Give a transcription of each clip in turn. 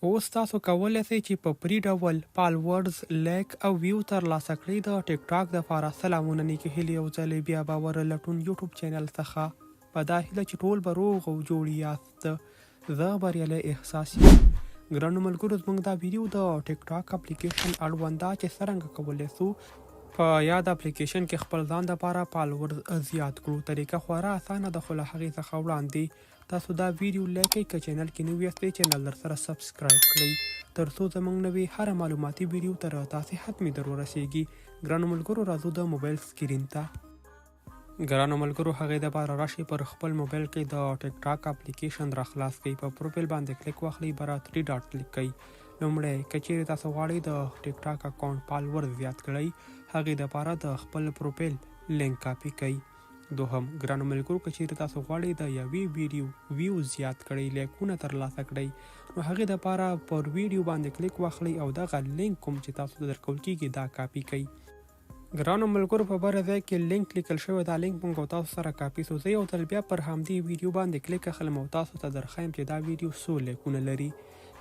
خو اوس تاسو کولی سئ چې په پري ډول فالورز، لایک او ویو ترلاسه کړئ د ټیک ټاک دپاره سلامونه نیکې هیلې یو ځلې بیا باور لټون یوټیوب چینل څخه په دا هیله چې ټول به روغ او جوړ یاست زه بریالی احساس یم. ګرانو ملګرو زموږ دا ویډیو د ټیک ټاک اپلیکیشن اړوند ده چې څرنګه کولی سو په یاد اپلیکیشن کې خپل ځان دپاره فالورز زیات کړو. طریقه خورا اسانه ده خو له هغې څخه وړاندې تاسو دا ویډیو لایک کړئ که چینل کې نوي یاستئ چینل درسره سبسکرایب کړئ تر څو زمونږ نوې هره معلوماتي ویډیو تر تاسې حتمي در ورسیږي. ګرانو ملګرو راځو د موبایل سکرین ته. ګرانو ملګرو هغې دپاره راشئ پر خپل موبایل کې د ټیک ټاک اپلیکیشن را خلاص کړئ په پروفیل باندې کلیک واخلئ بره 3 ډاټ کلیک کړئ لومړی که چیرې تاسو غواړئ د ټیک ټاک اکاونټ فالور زیات کړئ هغې دپاره د خپل پروفیل لینک کاپي کړئ. دوهم، ګرانو ملګرو که چیرې تاسو غواړئ د یوې ویډیو ویو زیات کړئ، لایکونه ترلاسه کړئ نو هغې دپاره پر ویډیو باندې کلیک واخلئ او دغه لینک کوم چې تاسو ته درکول کیږي دا کاپي کړئ. ګرانو ملګرو په بره ځای کې لینک لیکل شوی دا لینک مونږ او تاسو سره کاپي سو زه یو ځل بیا پر همدې ویډیو باندې کلیک اخلم او تاسو ته درښایم چې دا ویډیو څو لایکونه لري.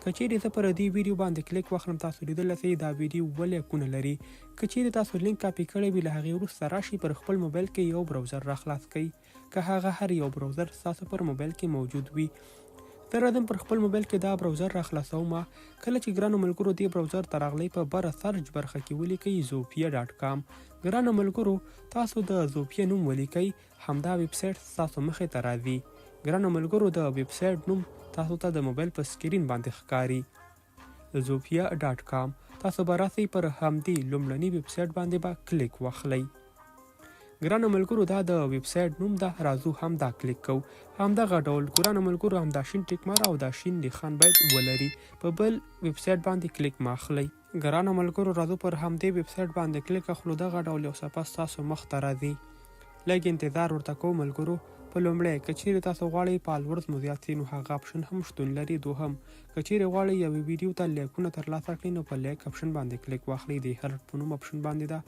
که چیرې زه پر دې ویډیو باندې کلیک واخلم تاسو لیدلی سئ دا ویډیو اووه لایکونه لري. که چیرې تاسو لینک کاپي کړی وي له هغې وروسته راشئ پر خپل موبایل کې یو براوزر راخلاص کړئ که هغه هر یو براوزر ستاسو پر موبایل کې موجود وي. زه راځم پر خپل موبایل کې دا براوزر راخلاصوم کله چې ګرانو ملګرو دې براوزر ته راغلئ په بره سرچ برخه کې ولیکئ زوفیه ډاټ کام ګرانو ملګرو تاسو د زوفیه نوم ولیکئ همدا ویب سایټ ستاسو مخې ته راځي. ګرانو ملګرو د ویب سایټ نوم تاسو ته د موبایل په سکرین باندې ښکاري. زوفیا ډاټ کام تاسو به راسئ پر همدې لومړني ویب سایټ باندې به کلیک واخلئ. ګرانو ملګرو دا د ویب سایټ نوم ده راځو همدا کلیک کوو. همدغه ډول ګرانو ملګرو همدا شین ټیک مار او دا شین نښان باید ولري. په بل ویب سایټ باندې کلیک مه اخلئ. ګرانو ملګرو راځو پر همدې ویب سایټ باندې کلیک اخلو دغه ډول یو صفحه ستاسو مخ ته راځي لږ انتظار ورته کوو ملګرو په لومړی که چیرې تاسو غواړئ فالورز مو زیات سي نو هغه اپشن هم شتون لري دوهم که چیرې غواړئ یوې ویډیو ته لایکونه ترلاسه کړئ نو په لایک اپشن باندې کلیک واخلئ د هرټ په نوم اپشن باندې ده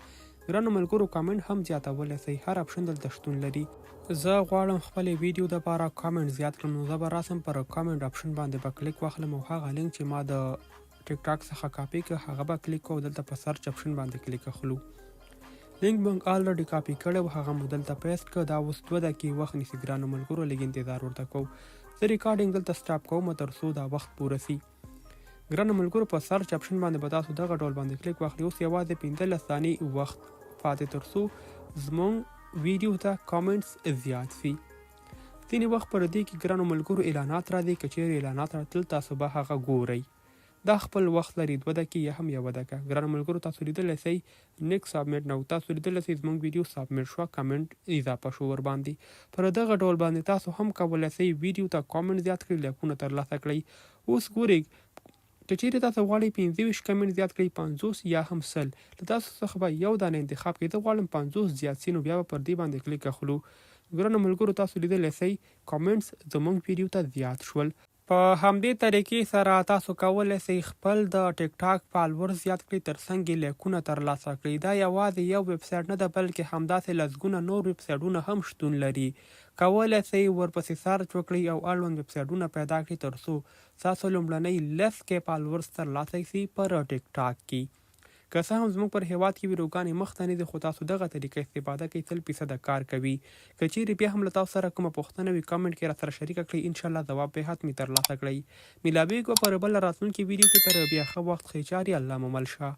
ګرانو ملګرو کامنټ هم زیاتولی سئ هر اپشن دلته شتون لري. زه غواړم خپلې ویډیو دپاره کامنټ زیات کړم نو زه به راسم پر کامنټ اپشن باندې به کلیک واخلم او هغه لینک چې ما د ټیک ټاک څخه کاپی که هغه به کلیک کو دلته په سرچ اپشن باندې کلیک اخلو لینک مونږ الریډي کاپی کړی او هغه مو دلته پیسټ که دا اوس 2 دقیقې وخت نیسي. ګرانو ملګرو لږ انتظار ورته کوو. زه ریکارډینګ دلته سټاپ کوم تر څو دا وخت پوره سي. ګرانو ملګرو په سرچ اپشن باندې به تاسو دغه ډول باندې کلیک واخلي. اوس یوازې 15 ثانیې وخت پاتې تر څو زمونږ ویډیو ته کامنټس زیات سي. ځینې وخت پر دې کې ګرانو ملګرو اعلانات راځي، که چیرې اعلانات راتلل تاسو به هغه ګورئ. دا خپل وخت لري، 2 دقیقې یا هم یوه دقیقه. ګرانو ملګرو تاسو لیدلی سئ نیکسټ سبمیټ نو تاسو لیدلی سئ زموږ ویډیو سبمیټ شوه، کمنټ اضافه شو ورباندې. پر دغه ډول باندې تاسو هم کولی سئ ویډیو ته کامنټ زیات کړئ، لایکونه ترلاسه کړئ. اوس ګورئ که چیرې تاسو غواړئ 25 کمنټ زیات کړئ، 50 یا هم 100، له تاسو څخه به یو دانه انتخاب کړئ. زه غواړم 50 زیات سي نو بیا به پر دې باندې کلیک اخلو. ګرانو ملګرو تاسو لیدلی سئ کامنټس زموږ ویډیو ته زیات شول. په همدې طریقې سره تاسو کولی سئ خپل د ټیک ټاک فالورز زیات کړئ ترڅنګ یې لایکونه ترلاسه کړئ. دا یوازې یو ویب سایټ نه ده بلکې همداسې لسګونه نور ویب سایټونه هم شتون لري. کولی سئ ورپسې سرچ وکړئ او اړوند ویب سایټونه پیدا کړئ تر څو ستاسو لومړنۍ 10 کې فالورز ترلاسه سي پر ټیک ټاک کې. که څه هم زموږ پر هیواد کې ویډیوګانې مخته نه دي خو تاسو دغه طریقه استفاده کړئ 100 فیصده کار کوي. که چیرې بیا هم له تاسو سره کومه پوښتنه وي کمنټ کې راسره شریکه کړئ انشاالله ځواب به حتمي ترلاسه کړئ. ملاویږو پر بله راتلونکې ویډیو کې تر بیا ښه وخت ښې چارې الله مو مل شه.